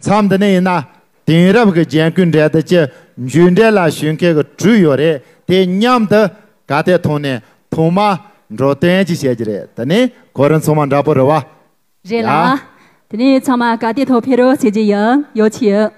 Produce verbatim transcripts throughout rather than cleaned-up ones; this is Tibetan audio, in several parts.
མཚམས་འདི་ནས་ཡིན་ན་དེང་རབས་ཀྱི་རྒྱན་གོས་འགྲན་བསྡུར་གྱི་མཇུག་འབྲས་ལ་ཞུགས་མཁན་གྱི་གྲུ་ཡོད་རེད། དེ་མཉམ་དུ་ག་དེ་ཐོག་ནས་ཐོག་མ་འགྲོ་དོན་ཅིག་བཤད་ཀྱི་རེད། དེ་ནས་ཁོ་རང་ཚང་མ་འདྲ་པོ་རེད་བ། རེད་ལ། ཡ། དེ་ནས་ཚང་མ་ག་དེ་ཐོག་ཕེབས་རོགས་བྱེད་ཀྱི་ཡིན། ཡོ་ཆི།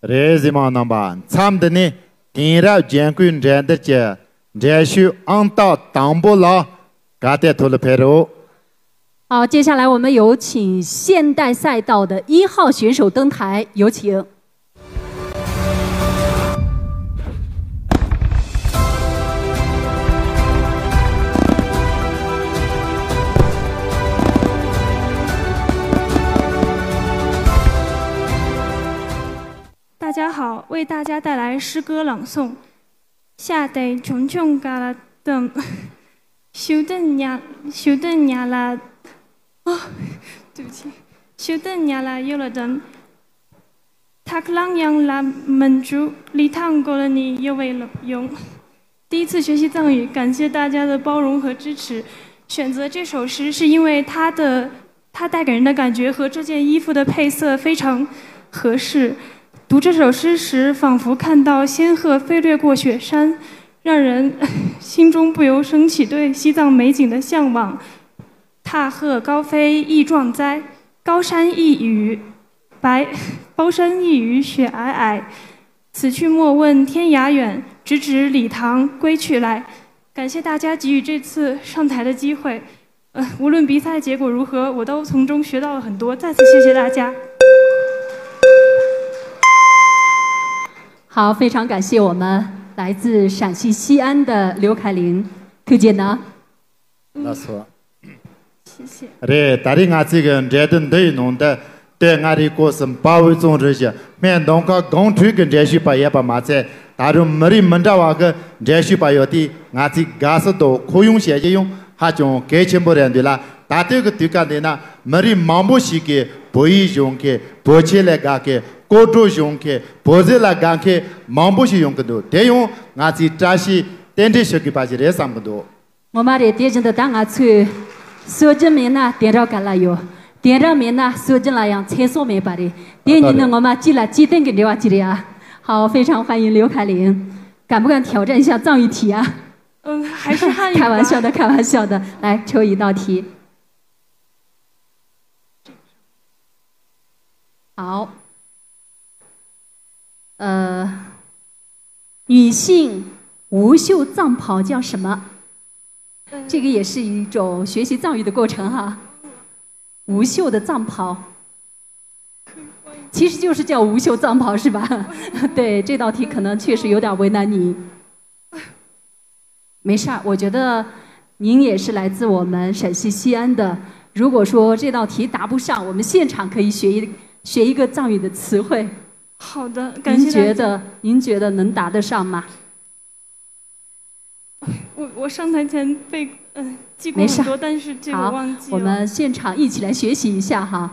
རེད། གཟིགས་མོ་རྣམ་པ། མཚམས་འདི་ནས་དེང་རབས་རྒྱན་གོས་འགྲན་བསྡུར་གྱི་འགྲན་ཞུགས་ཨང་རྟགས་དང་པོ་ལ་ག་དེ་ཐོག་ལ་ཕེབས་རོགས། 好，接下来我们有请现代赛道的一号选手登台，有请。 大家好，为大家带来诗歌朗诵。 ཤ་དེ་ཆུང་ཆུང་ག་ལ་བཏང་། ཤུགས་ལྡན་ཉ། ཤུགས་ལྡན་ཉ་ལ། ཨ། 对不起། ཤུགས་ལྡན་ཉ་ལ་གཡོ་ལ་བསྡམས། ཐག་རིང་ཡང་ལ་མི་འཇུག་ལི་ཐང་མགོ་ལ་ནི་གཡོ་བའི་ལོ་ཡོང་། 第一次学习藏语，感谢大家的包容和支持。选择这首诗是因为它的，它带给人的感觉和这件衣服的配色非常合适。读这首诗时，仿佛看到仙鹤飞掠过雪山，让人心中不由升起对西藏美景的向往。大鹤高飞一壮哉，高山一雨，白，高山一雨雪皑皑，此去莫问天涯远，直指理塘归去来。感谢大家给予这次上台的机会。呃，无论比赛结果如何，我都从中学到了很多。再次谢谢大家。好，非常感谢我们来自陕西西安的刘凯琳，推荐呢？ལགས་སོ།谢谢。 རེད། ད་རེས་ང་ཚོའི་གི་འགྲན་བསྡུར་འདི་ཡི་ནང་དུ་སྟོད་མངའ་རིས་སྐོར་གསུམ་དཔའ་བོའི་རྩོམ་རིག་གཞི་སྨན་མདོ་ཁམས་སྒང་དྲུག་གི་འགྲན་ཞུགས་པ་ཡོད་པ་མ་ཚད། ད་རུང་མི་རིགས་མི་འདྲ་བ་གི་འགྲན་ཞུགས་པ་ཡོད་དུས། ང་ཚོས་དགའ་བསུ་དང་ཁོད་ཡུང་བྱེད་རྒྱུ་ཡང་ཧ་ཅང་གལ་ཆེན་པོ་རེད་འདུག་ལ། ད་ལྟའི་གི་དུས་སྐབས་འདི་ན་མི་རིགས་མང་པོ་ཞིག་གིས་བོད་ཡིག་སྦྱོང་མཁན། བོད་ཆས་ལ་དགའ་མཁན། གོས་འགྲོས་སྦྱོང་མཁན། བོད་ཟས་ལ་དགའ་མཁན་མང་པོ་ཞིག་ཡོང་གི་འདུག་དེ་ཡང་ང་ཚོས་བཀྲ་ཤིས་རྟེན་འབྲེལ་ཞུ་དགོས་པ་ཞིག་རེད་བསམ་གི་འདུག་ངོ་མ་རེད། དེ་བཞིན་དུ་ད་ང་ཚོས་སྲོལ་རྒྱུན་མེད་ན་དེང་རབས་ག་ལ་ཡོད། དེང་རབས་མེད་ན་སྲོལ་རྒྱུན་ལ་ཡང་ཚེ་སྲོག་མེད་པ་རེད། དེ་གཉིས་ནི་ངོ་མ་སྤྱི་ལ་སྤྱི་བརྟེན་གྱི་འབྲེལ་བ་ཅིག་རེད་ཨ། 好，非常欢迎刘凯琳。敢不敢挑战一下藏语题啊？嗯，还是汉语吧。开玩笑的，开玩笑的。来，抽一道题。好，呃，女性无袖藏袍叫什么？这个也是一种学习藏语的过程哈。无袖的藏袍，其实就是叫无袖藏袍是吧？对，这道题可能确实有点为难你。没事儿，我觉得您也是来自我们陕西西安的。如果说这道题答不上，我们现场可以学一学一个藏语的词汇。好的，感谢大家。您觉得您觉得能答得上吗？ 我我上台前背嗯记过很多，但是这个忘记了。我们现场一起来学习一下哈。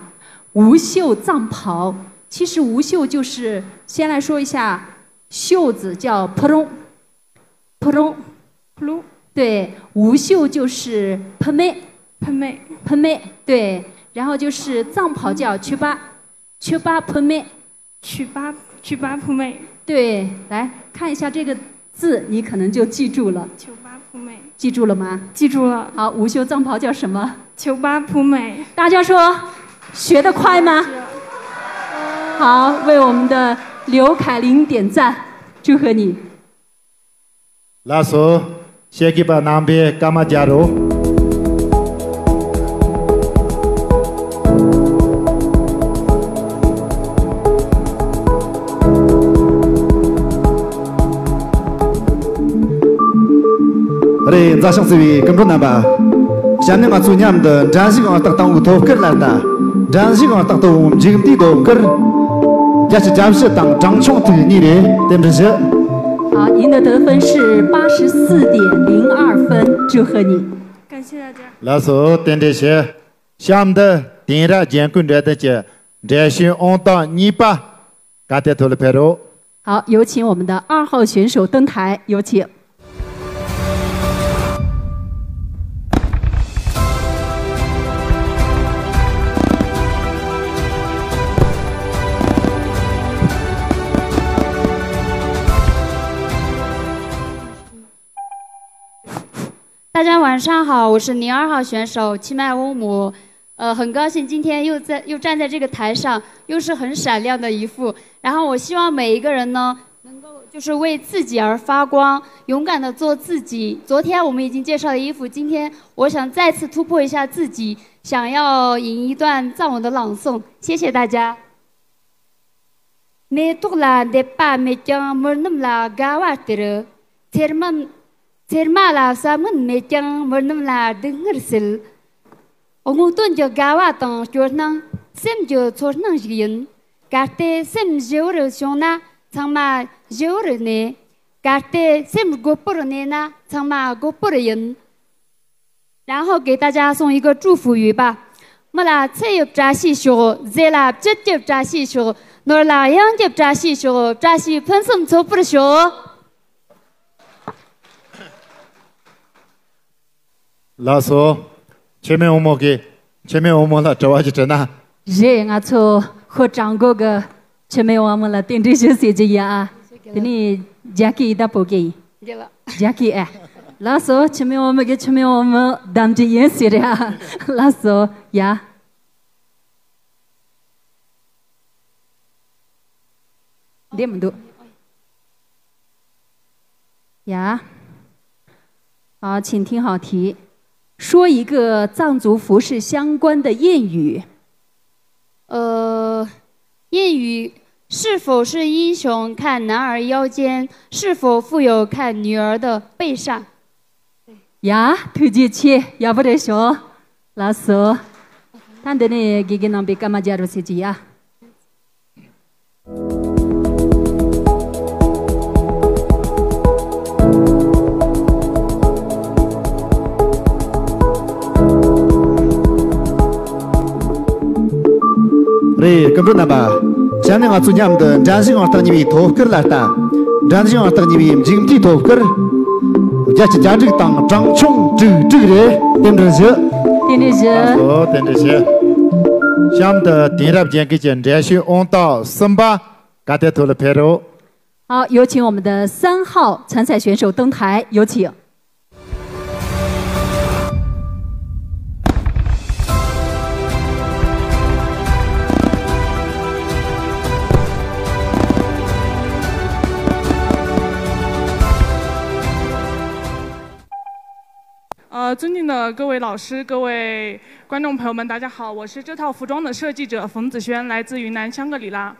无袖藏袍，其实无袖就是先来说一下，袖子叫ཕུ་རུང་，ཕུ་རུང་，ཕུ་རུང་།对，无袖就是ཕུ་མེད，ཕུ་མེད，ཕུ་མེད，对，然后就是藏袍叫ཆོས་པ། ཆོས་པ་ཕུ་མེད。 ཆོས་པ་ཆོས་པ་ཕུ་མེད།对，来看一下这个字，你可能就记住了。ཆོས་པ་ཕུ་མེད། 记住了吗？记住了。好，无袖藏袍叫什么？ཆོས་པ་ཕུ་མེད།大家说，学得快吗？好，为我们的刘凯琳点赞，祝贺你。 ལགས་སོ། ཤེས་ཀྱི་པ་རྣམ་པས་སྐར་མ་རྒྱག་རོགས། རེད། མཛའ་ཞིང་བརྩེ་བའི་སྐུ་མགྲོན་རྣམ་པ། གཤམ་ནས་ང་ཚོ་མཉམ་དུ་འགྲན་ཞུགས་ཨང་རྟགས་དང་པོའི་ཐོབ་སྐར་ལ་ལྟ། འགྲན་ཞུགས་ཨང་རྟགས་དང་པོ་མཇུག་མཐའི་ཐོབ་སྐར། བརྒྱད་ཅུ་གྱ་བཞི་དང་གྲངས་ཆུང་ཐིག་གཉིས་རེད། རྟེན་འབྲེལ་ཞུ། 好，您的得分是八十四点零二分，祝贺你。 感谢大家。 ལགས་སོ། རྟེན་འབྲེལ་ཞུ། གཤམ་དུ་དེང་རབས་རྒྱན་གོས་འགྲན་བསྡུར་གྱི་འགྲན་ཞུགས་ཨང་རྟགས་གཉིས་པ་ག་དེ་ཐོག་ལ་ཕེབས་རོགས། 好，有请我们的二号选手登台，有请。 大家晚上好，我是零二号选手七麦乌姆。呃，很高兴今天又在又站在这个台上，又是很闪亮的一副。然后我希望每一个人呢，能够就是为自己而发光，勇敢的做自己。昨天我们已经介绍了衣服，今天我想再次突破一下自己，想要吟一段藏文的朗诵。谢谢大家。 མེ་ཏོག་ལ་འདེབས་པ་མེད་ཀྱང་མུར་རྣམས་ལ་དགའ་བ་སྟེར། ཚེར་མ་ཚེར་མ་ལ་བསམ་ངན་མེད་ཀྱང་མུར་རྣམས་ལ་སྡུག་བསྔལ་སེལ། དངོས་དོན་གྱི་དགའ་བ་དང་སྐྱོ་སྣང་སེམས་ཀྱི་ཚོར་སྣང་ཞིག་ཡིན། གལ་ཏེ་སེམས་ཞི་བར་བྱུང་ན་ཚང་མ་ཞི་བར་གནས། གལ་ཏེ་སེམས་རྒོད་པོར་གནས་ན་ཚང་མ་རྒོད་པོར་ཡིན། 然后给大家送一个祝福语吧。མི་ལ་ཚེ་ཡི་བཀྲ་ཤིས་ཤོག །ཟས་ལ་བཅུད་ཀྱི་བཀྲ་ཤིས་ཤོག །ནོར་ལ་གཡང་གི་བཀྲ་ཤིས་ཤོག །བཀྲ་ཤིས་ཕུན་སུམ་ཚོགས་པར་ཤོག ། ལགས་སོ། འཆི་མེད་དབང་མོ་གིས་འཆི་མེད་དབང་མོ་ལ་དྲི་བ་ཞིག་དྲིས་ན། རེད། ང་ཚོ་ཧོ་ཀྲང་གོ་གི་འཆི་མེད་དབང་མོ་ལ་རྟེན་འབྲེལ་ཞུ་ཟེར་གྱི་ཡ། དེ་ནས་རྒྱ་སྐད་ཡིན་ད་བོད་སྐད་ཡིན། རྒྱ་ལ། རྒྱ་སྐད་ཨེ། ལགས་སོ། འཆི་མེད་དབང་མོ་གི་འཆི་མེད་དབང་མོ་གདམ་གྱི་ཡིན་ཟེར་རེད་ཨ། ལགས་སོ། ཡ། འདི་མི་འདུག་ཡ། 好，请听好题。说一个藏族服饰相关的谚语。呃，谚语：是否是英雄看男儿腰间，是否富有看女儿的背上。 ཡ། ཐུགས་རྗེ་ཆེ། ཡག་པོ་རེད་ཤོག་ལགས་སོ། ད་འདི་ནས་དགེ་རྒན་རྣམ་པས་སྐར་མ་རྒྱག་རོགས་བྱེད་ཀྱི་ཡ། རེད། སྐུ་མགྲོན་རྣམ་པ། གཤམ་ནས་ང་ཚོ་མཉམ་དུ་འགྲན་ཞུགས་ཨང་རྟགས་གཉིས་པའི་ཐོབ་སྐར་ལ་ལྟ། འགྲན་ཞུགས་ཨང་རྟགས་གཉིས་པའི་མཇུག་མཐའི་ཐོབ་སྐར། བརྒྱད་ཅུ་གྱ་དྲུག་དང་གྲངས་ཆུང་དྲུག་དྲུག་རེད། རྟེན་འབྲེལ་ཞུ། རྟེན་འབྲེལ་ཞུ། ལགས་སོ། རྟེན་འབྲེལ་ཞུ། གཤམ་དུ་དེང་རབས་རྒྱལ་ཁབ་ཀྱི་འགྲན་ཞུགས་ཨང་རྟགས་གསུམ་པ་ག་དེ་ཐོག་ལ་ཕེབས་རོགས། 好，有请我们的三号参赛选手登台，有请。 呃，尊敬的各位老师、各位观众朋友们，大家好，我是这套服装的设计者冯子轩，来自云南香格里拉。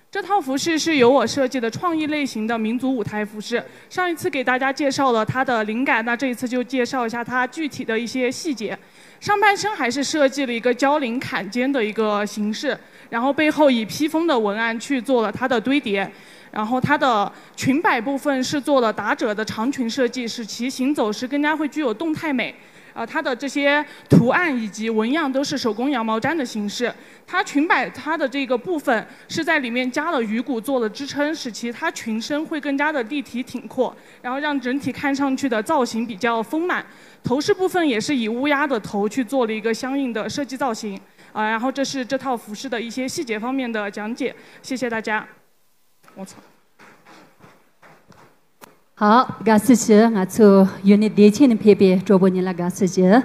这套服饰是由我设计的创意类型的民族舞台服饰。上一次给大家介绍了它的灵感，那这一次就介绍一下它具体的一些细节。上半身还是设计了一个交领坎肩的一个形式，然后背后以披风的文案去做了它的堆叠，然后它的裙摆部分是做了打褶的长裙设计，使其行走时更加会具有动态美。呃，它的这些图案以及纹样都是手工羊毛毡的形式。它裙摆它的这个部分是在里面加了鱼骨做了支撑，使其它裙身会更加的立体挺阔，然后让整体看上去的造型比较丰满。头饰部分也是以乌鸦的头去做了一个相应的设计造型。啊，然后这是这套服饰的一些细节方面的讲解，谢谢大家。我操。 好，དགའ་བསུ་ཞུ། ང་ཚོ་ཡུལ་ནི་བདེ་ཆེན་ནས་ཕེབས་པའི་གྲོགས་པོ་ཉིད་ལ་དགའ་བསུ་ཞུ།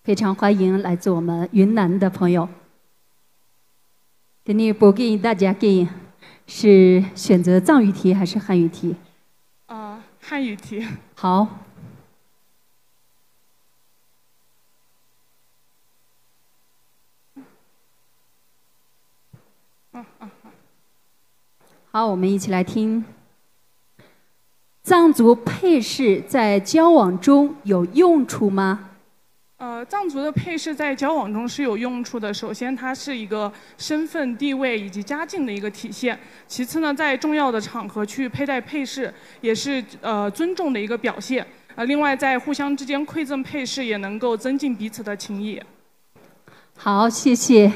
非常欢迎来自我们云南的朋友。 དེ་ནས་བོད་སྐད་ཡིན་ད་རྒྱ་སྐད་ཡིན། 是选择藏语题还是汉语题？ 呃，汉语题。 好。 好，我们一起来听。藏族配饰在交往中有用处吗？呃，藏族的配饰在交往中是有用处的。首先，它是一个身份、地位以及家境的一个体现。其次呢，在重要的场合去佩戴配饰，也是呃尊重的一个表现。呃，另外，在互相之间馈赠配饰，也能够增进彼此的情谊。 好，谢谢。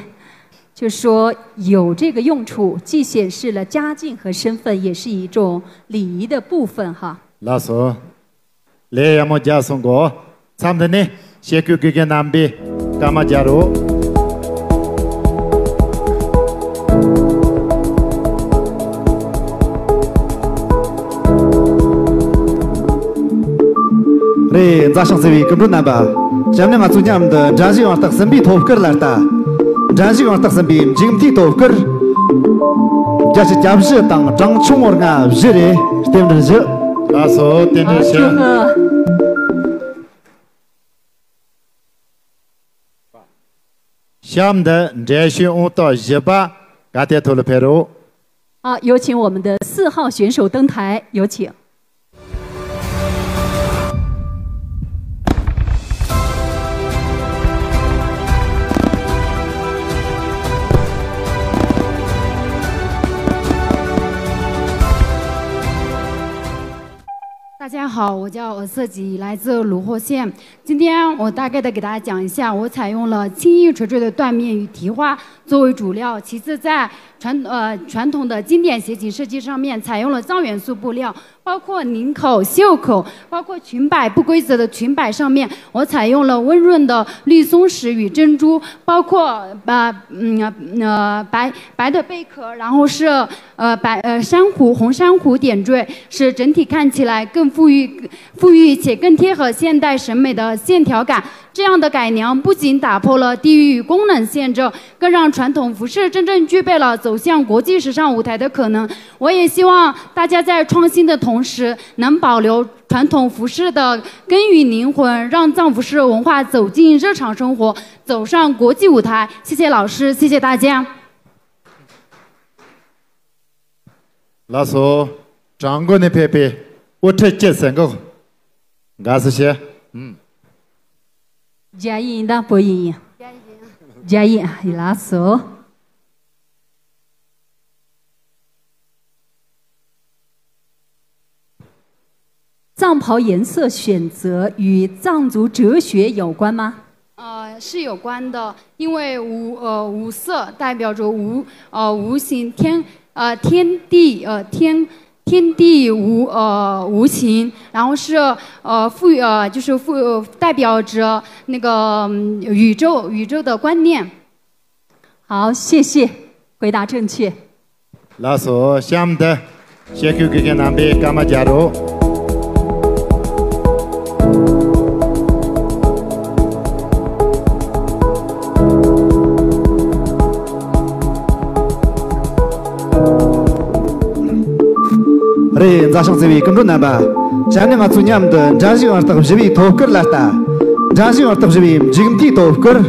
就说有这个用处，既显示了家境和身份，也是一种礼仪的部分哈。 ལགས་སོ། ལས་ཡག་མོ་རྒྱག་སོང་གོ། མཚམས་འདི་ནས་ཤེས་ཀུན་དགེ་རྒན་རྣམ་པས་སྐར་མ་རྒྱག་རོགས། རེད། མཛའ་ཞིང་བརྩེ་བའི་སྐུ་མགྲོན་རྣམ་པ། གཤམ་ནས་ང་ཚོ་མཉམ་དུ་འགྲན་ཞུགས་ཨང་རྟགས་གསུམ་པའི་ཐོབ་སྐར་ལ་ལྟ། འགྲན་ཞུགས་ཨང་རྟགས་གསུམ་པའི་མཇུག་མཐའི་ཐོབ་སྐར། བརྒྱད་ཅུ་གྱ་བཞི་དང་གྲངས་ཆུང་ལྔ་བཞི་རེད། རྟེན་འབྲེལ་ཞུ། ལགས་སོ། རྟེན་འབྲེལ་ཞུ། 好，祝贺。 གཤམ་དུ་འགྲན་ཞུགས་ཨང་རྟགས་བཞི་པ་ག་དེ་ཐོག་ལ་ཕེབས་རོགས། 好，有请我们的四号选手登台，有请。 大家好，我叫额色吉，来自泸沽县。今天我大概的给大家讲一下，我采用了轻盈垂坠的缎面与提花作为主料，其次在传呃传统的经典斜颈设计上面采用了藏元素布料，包括领口、袖口，包括裙摆，不规则的裙摆上面，我采用了温润的绿松石与珍珠，包括把嗯呃白白的贝壳，然后是呃白呃珊瑚红珊瑚点缀，使整体看起来更富裕富裕且更贴合现代审美的线条感。这样的改良不仅打破了地域功能限制，更让传统服饰真正具备了走向国际时尚舞台的可能。我也希望大家在创新的同时，能保留传统服饰的根源灵魂，让藏服饰文化走进日常生活，走上国际舞台。谢谢老师，谢谢大家。ལགས་སོ། བྲག་འགོ་ནས་ཕེབས་པའི་དབུ་ཁྲིད་སྐྱིད་སེང་གོ། དགའ་བསུ་ཞུ། ཨུམ། རྒྱ་ཡིག་ཡིན་དང་བོད་ཡིག་ཡིན། རྒྱ་ཡིག་ཡིན། རྒྱ་ཡིག་ཡིན། ལགས་སོ། 藏袍颜色选择与藏族哲学有关吗？呃，是有关的，因为五呃五色代表着无呃无形天呃天地呃天天地无呃无形，然后是呃富呃就是富呃代表着那个嗯宇宙宇宙的观念。 好，谢谢，回答正确。 ལགས་སོ། གཤམ་དུ་ཞལ་བཀོད་དགེ་རྒན་རྣམ་པས་སྐར་མ་རྒྱག་རོགས། རེད། མཛའ་ཞིང་བརྩེ་བའི་སྐུ་མགྲོན་རྣམ་པ། གཤམ་ནས་ང་ཚོ་མཉམ་དུ་འགྲན་ཞུགས་ཨང་རྟགས་བཞི་བའི་ཐོབ་སྐར་ལ་ལྟ། འགྲན་ཞུགས་ཨང་རྟགས་བཞི་བའི་མཇུག་མཐའི་ཐོབ་སྐར།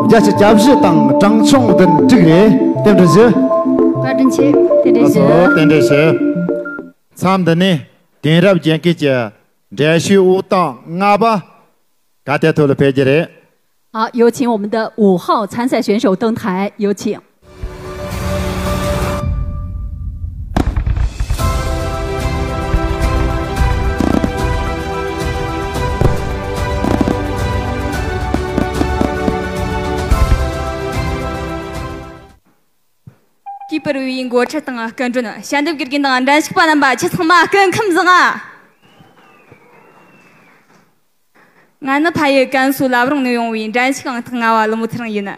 བརྒྱད་ཅུ་གྱ་བཞི་དང་གྲངས་ཆུང་བདུན་དྲུག་རེད། རྟེན་འབྲེལ་ཞུ། བཀའ་དྲིན་ཆེ། རྟེན་འབྲེལ་ཞུ། ལགས་སོ། རྟེན་འབྲེལ་ཞུ། མཚམས་འདི་ནས་དེང་རབས་རྒྱལ་ཁབ་ཀྱི་འགྲན་ཞུགས་དབུ་ཐོག་ལྔ་པ་ག་དེ་ཐོག་ལ་ཕེབས་ཀྱི་རེད། 好，有请我们的五号参赛选手登台，有请。 གུས་པར་བའི་འགོ་ཁྲིད་དང་སྐུ་མགྲོན། ཞལ་འདེབས་དགེ་རྒན་དང་འགྲན་ཞུགས་པ་རྣམ་པ། ཁྱེད་ཚང་མ་སྐུ་ཁམས་བཟང་ང་། ང་ནི་ཕ་ཡུལ་ཀན་སུའུ་བླ་བྲང་ནས་ཡོང་བའི་འགྲན་ཞུགས་ཨང་རྟགས་ལྔ་བ་ཀླུ་མོ་ཚེ་རིང་ཡིན།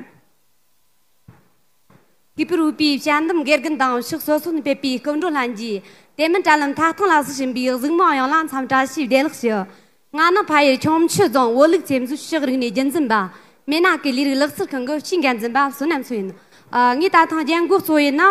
གུས་པར་བོས་པའི་ཞལ་འདེབས་དགེ་རྒན་དང་ཕྱོགས་སོ་སོ་ནས་ཕེབས་པའི་སྐུ་མགྲོན་ལྷན་རྒྱས། དེ་མིན་དྲ་ལམ་མཐའ་སྟོང་ལ་གཟིགས་བཞིན་པའི་གཟིགས་མོ་ཡོངས་ལ་འཚམས་བཀྲ་ཤིས་བདེ་ལེགས་ཞུ། ང་ནི་ཕ་ཡུལ་ཁྱུང་མཆུ་རྫོང་བོད་ལུགས་ཚེམ་བཟོའི་ཕྱི་རིག་ནས་རྒྱུན་འཛིན་པ། མེ་ན་གི་ལས་རིགས་ལག་རྩལ་ཁང་གི་སྤྱིའི་འགན་འཛིན་པ་བསོད་ནམས་མཚོ་ཡིན། ཨ། ངས་ད་ཐེངས་རྒྱན་འགོ་གཙོ་ཡིན་ན།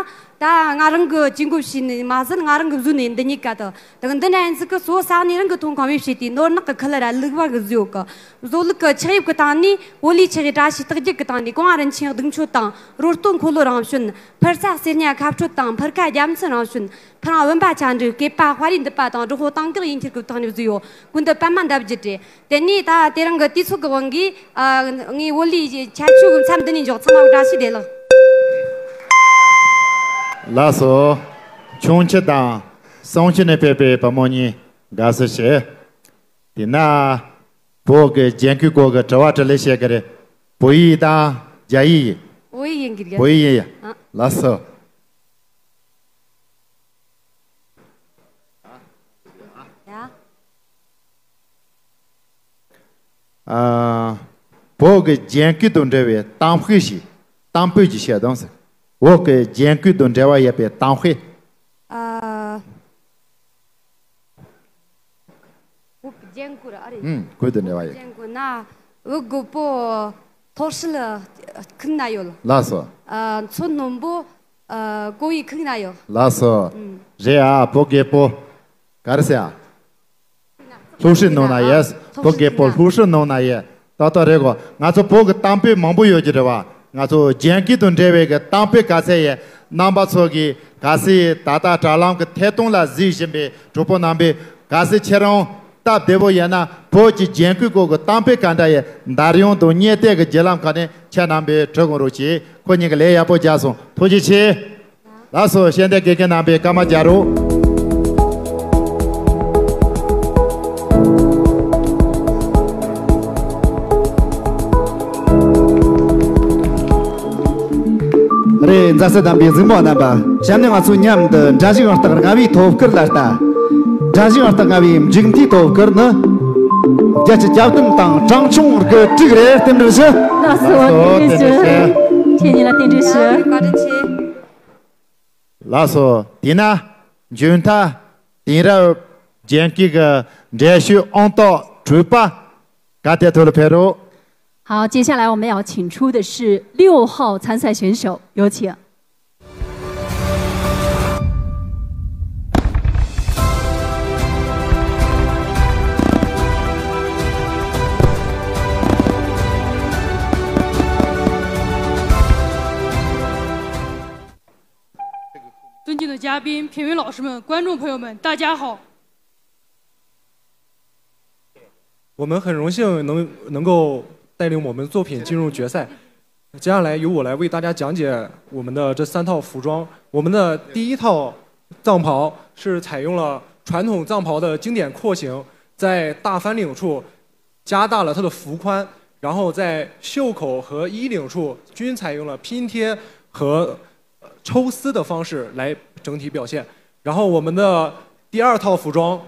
ད་ང་རང་གི་ཇུས་འགོད་བྱས་ནས་མ་ཟད། ང་རང་གིས་བཟོས་ནས་འདི་གཉིས་ཀ་དང་། ད་འདི་འདྲ་ཡིན་ཟིག་གི་གཙོ་བོ་ས་གནས་རང་གི་ཐོན་ཁུངས་བེད་སྤྱད་དེ། ནོར་ནག་གི་ཁུ་ལུ་ར་ལུག་པ་གི་བཟོས་ཡོད་གི། བཟོ་ལུགས་ཀྱི་ཆག་དབྱིབས་ཀྱི་སྟེང་ནས། བོད་ལའི་ཆག་དབྱིབས་བཀྲ་ཤིས་རྟགས་བརྒྱད་ཀྱི་སྟེང་ནས། གོང་བ་རིན་ཆེན་གདུགས་མཆོད་དང་། རོལ་སྟོད་འཁོར་ལོ་རང་བྱོན། ཕུར་ཚ་གསེར་ཉ་ཁ་སྤྲོད་དང་། ཕུར་ཁ་རྒྱ་མཚོན་རང་བྱོན། ཕུར་རང་བུམ་པ་ཆ་འགྲིག། སྐེད་པ་དཔའ་རིས་མདུད་པ་དང་། སྒྲོག་པོ་སྟེང་འགག་ཡིན་ཁྱེར་གྱི་སྟེང་ནས་བཟོས་ཡོད། ཀུན་ཏུ་པད་མ་འདབ་བརྒྱད་རེད། དེ་ནས་ད་དེ་རིང་གི་དུས་ཚོད་ཀྱི་དབང་གིས། ཨ། ངས་བོད་ལའི་ཁྱད་ཆོས་ཀྱི་མཚམས་འདི་ནས་འཇོག་ཚང་མ་བཀྲ་ཤིས་བདེ་ལེགས། ལགས་སོ། ཁྱུང་མཆུ་དང་གསུང་ཆུ་ནས་ཕེབས་པའི་བུ་མོ་གཉིས་དགའ་བསུ་ཞུ། དེས་ན། བོད་ཀྱི་རྒྱན་གོས་སྐོར་གྱི་དྲི་བ་དྲིས་ལན་བྱེད་ཀྱི་རེད། བོད་ཡིག་དང་རྒྱ་ཡིག་ཡིན། བོད་ཡིག་ཡིན་གྱི་རེད། བོད་ཡིག་ཡིན། ཨ། ལགས་སོ། ཡ། ཨ། བོད་ཀྱི་རྒྱན་གོས་དང་འབྲེལ་བའི་གཏམ་དཔེ་ཞིག་གཏམ་དཔེ་ཅིག་བཤད་དང་ཟེར། བོད་ཀྱི་རྒྱན་གོས་དང་འབྲེལ་བ་ཡོད་པའི་གཏམ་དཔེ། ཨ། བོད་ཀྱི་རྒྱན་གོས་ར་ཨ་རེད། ཨུམ། གོས་དང་འབྲེལ་བ་ཡོད། རྒྱན་གོས་ན། འུ་རྒོད་པོ་ཐོག་སྲིད་ཁུག་ན་ཡོད། ལགས་སོ། ཨ། མཚོ་སྣུམ་པོ། ཨ། ཀོ་བའི་ཁུག་ན་ཡོད། ལགས་སོ། ཨུམ། རེད་ཨ། བོད་རྒོད་པོ་ག་རེ་ཟེར་ཨ། ལྷོ་སྲིད་ནང་ན་ཡོད། ཨ། བོད་རྒོད་པོ་ལྷོ་སྲིད་ནང་ན་ཡོད། ཏག་ཏག་རེད་གོ། ང་ཚོ་བོད་ཀྱི་གཏམ་དཔེ་མང་པོ་ཡོད་ཀྱི་རེད་བ། ང་ཚོ་རྒྱན་གོས་དང་འབྲེལ་བའི་གི་གཏམ་དཔེ་ག་ཚད་ཡོད། རྣམ་པ་ཚོ་གིས་གལ་སྲིད་ད་ལྟ་དྲ་ལམ་གྱི་ཐད་གཏོང་ལ་གཟིགས་བཞིན་པའི་གྲོགས་པོ་རྣམ་པས་གལ་སྲིད་ཁྱེད་རང་སྟབས་བདེ་པོ་ཡོད་ན། བོད་ཀྱི་རྒྱན་གོས་སྐོར་གྱི་གཏམ་དཔེ་ག་འདྲ་ཡོད། འདར་ཡོང་དང་བརྙན་ལྟས་ཀྱི་བརྒྱུད་ལམ་ཁག་ནས་ཁྱེད་རྣམ་པས་དྲི་དགོངས་རོགས་གྱིས། ཁོ་གཉིས་ཀྱིས་ལན་ཡག་པོ་རྒྱག་སོང་། ཐུགས་རྗེ་ཆེ། ལགས་སོ། ཤེས་ལྡན་དགེ་རྒན་རྣམ་པས་སྐར་མ་རྒྱག་རོགས། རེད། མཛའ་བརྩེ་ལྡན་པའི་གཟིགས་མོ་རྣམ་པ། གཤམ་ནས་ང་ཚོ་མཉམ་དུ་འགྲན་ཞུགས་ཨང་རྟགས་ལྔ་བའི་ཐོབ་སྐར་ལ་ལྟ། འགྲན་ཞུགས་ཨང་རྟགས་ལྔ་བའི་མཇུག་མཐའི་ཐོབ་སྐར་ནི། རྒྱལ་སྤྱི་ཁྱབ་སྟོན་དང་དྲང་ཆུང་དགུ་དྲུག་རེ་རྟེན་འབྲེལ་ཞུ། ལགས་སོ། ལགས་སོ། རྟེན་འབྲེལ་ཞུ། ཁྱེད་གཉིས་ལ་རྟེན་འབྲེལ་ཞུ། བཀའ་དྲིན་ཆེ། ལགས་སོ། དེས་ན་མཇུག་མཐར་དེང་རབས་རྒྱན་སྐུལ་གྱི་འགྲན་ཞུགས་ཨང་རྟགས་དྲུག་པ་ག་དེ་ཐོག་ལ་ཕེབས་རོགས། 好，接下来我们要请出的是六号参赛选手，有请。 尊敬的嘉宾、评委老师们、观众朋友们，大家好！我们很荣幸能能够带领我们作品进入决赛。接下来由我来为大家讲解我们的这三套服装。我们的第一套藏袍是采用了传统藏袍的经典廓形，在大翻领处加大了它的幅宽，然后在袖口和衣领处均采用了拼贴和抽丝的方式来整体表现。然后我们的第二套服装，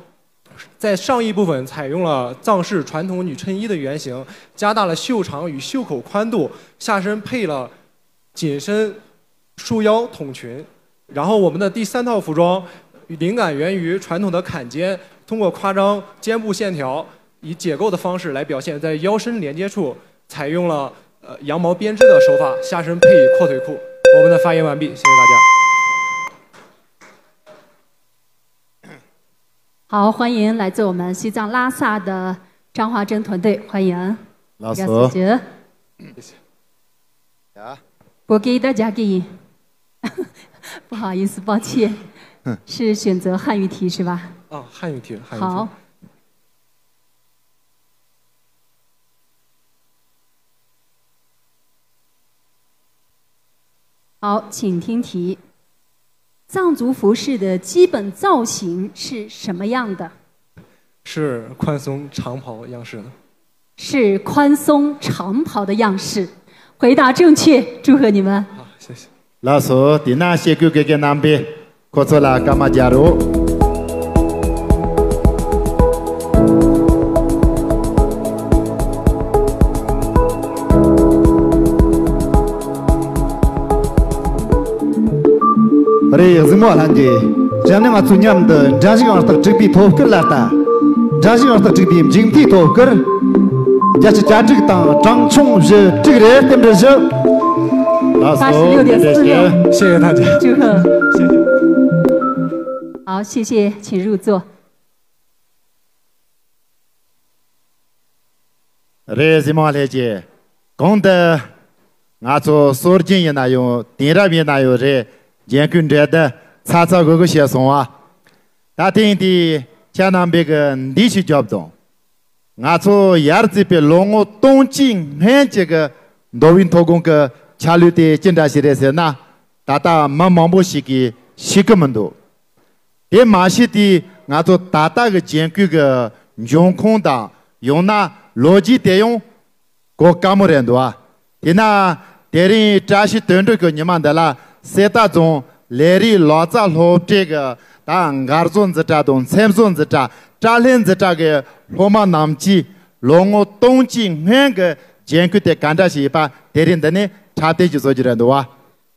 在上衣部分采用了藏式传统女衬衣的原型，加大了袖长与袖口宽度，下身配了紧身束腰筒裙。然后我们的第三套服装灵感源于传统的坎肩，通过夸张肩部线条，以解构的方式来表现，在腰身连接处采用了呃羊毛编织的手法，下身配阔腿裤。我们的发言完毕，谢谢大家。 好，欢迎来自我们西藏拉萨的张华珍团队，欢迎。老师。谢谢。呀。我给大家给，不好意思，抱歉，是选择汉语题是吧？啊，汉语题，汉语题。好。 好，请听题。藏族服饰的基本造型是什么样的？是宽松长袍样式的。是宽松长袍的样式。回答正确，祝贺你们。好，谢谢。 ལགས་སོ། དེས་ན་ཤེས་ཀྱི་དགེ་རྒན་རྣམ་པས་ཁོ་ཚོ་ལ་སྐར་མ་རྒྱག་རོགས། རེད། གཟིགས་མོ་ལྷན་རྒྱས། གཞུག་ནས་ང་ཚོ་མཉམ་དུ་འགྲན་ཞུགས་ཨང་རྟགས་དྲུག་པའི་ཐོབ་སྐར་ལ་ལྟ། འགྲན་ཞུགས་ཨང་རྟགས་དྲུག་པའི་མཇུག་མཐའི་ཐོབ་སྐར། རྒྱལ་སྤྱི་གྱ་དྲུག་དང་གྲངས་ཆུང་བཞི་དྲུག་རེ་རྟེན་འབྲེལ་ཞུ། ལགས་སོ། 八十六点四六。 谢谢大家。祝贺。谢谢。 好，谢谢，请入座。 རེད། གཟིགས་མོ་ལྷན་རྒྱས། གོང་དུ་ང་ཚོ་སྲོལ་རྒྱུན་ཡིན་ན་ཡང་དེང་རབས་ཡིན་ན་ཡང་རེད། རྒྱན་སྐུལ་འགྲན་བསྡུར་ཚར་ཚར་འགོར་འགོར་བྱས་སོང་བ། ད་ཐེངས་འདི་ཁྱེད་རྣམ་པས་ཀྱི་འདི་ཞིག་རྒྱོབ་དང་། ང་ཚོ་ཡར་བརྩིས་པའི་ལོ་ངོ་སྟོང་གཅིག་སྔོན་གྱི་གི་མདོ་དབུས་མཐོ་སྒང་གི་ཆ་ལུགས་དེ་ཅི་འདྲ་ཞིག་རེད་ཟེར་ན། ད་ལྟ་མི་མང་པོ་ཞིག་གིས་ཤེས་ཀྱི་མི་འདུག་དེ་མ་ཤེས་དུས་ང་ཚོ་ད་ལྟ་གི་རྒྱན་སྐུལ་གྱི་འབྱུང་ཁུངས་དང་ཡང་ན་ལོ་རྒྱུས་དེ་ཡང་གོ་དཀའ་མོ་རེད་འདུག་ཨ། དེས་ན་དེ་རིང་བཀྲ་ཤིས་དོན་གྲུབ་ཀྱི་ཉི་མ་འདི་ལ་གསེར་རྟ་རྫོང་ལས་རིགས་ལག་རྩལ་སློབ་གྲྭའི་གི་ད་མགར་བཟོ་འཛིན་གྲྭ་དང་ཚེམ་བཟོ་འཛིན་གྲྭ། སྐྲ་ལྷད་འཛིན་གྲྭ་གི་སློབ་མ་རྣམས་ཀྱིས་ལོ་ངོ་སྟོང་གཅིག་སྔོན་གྱི་རྒྱན་སྐུལ་དེ་ག་འདྲ་ཞིག་ཡིན་པ་དེ་རིང་འདི་ནས་འཁྲབ་སྟོན་ཞིག་བཟོ་རྒྱུ་རེད་འདུག་བ།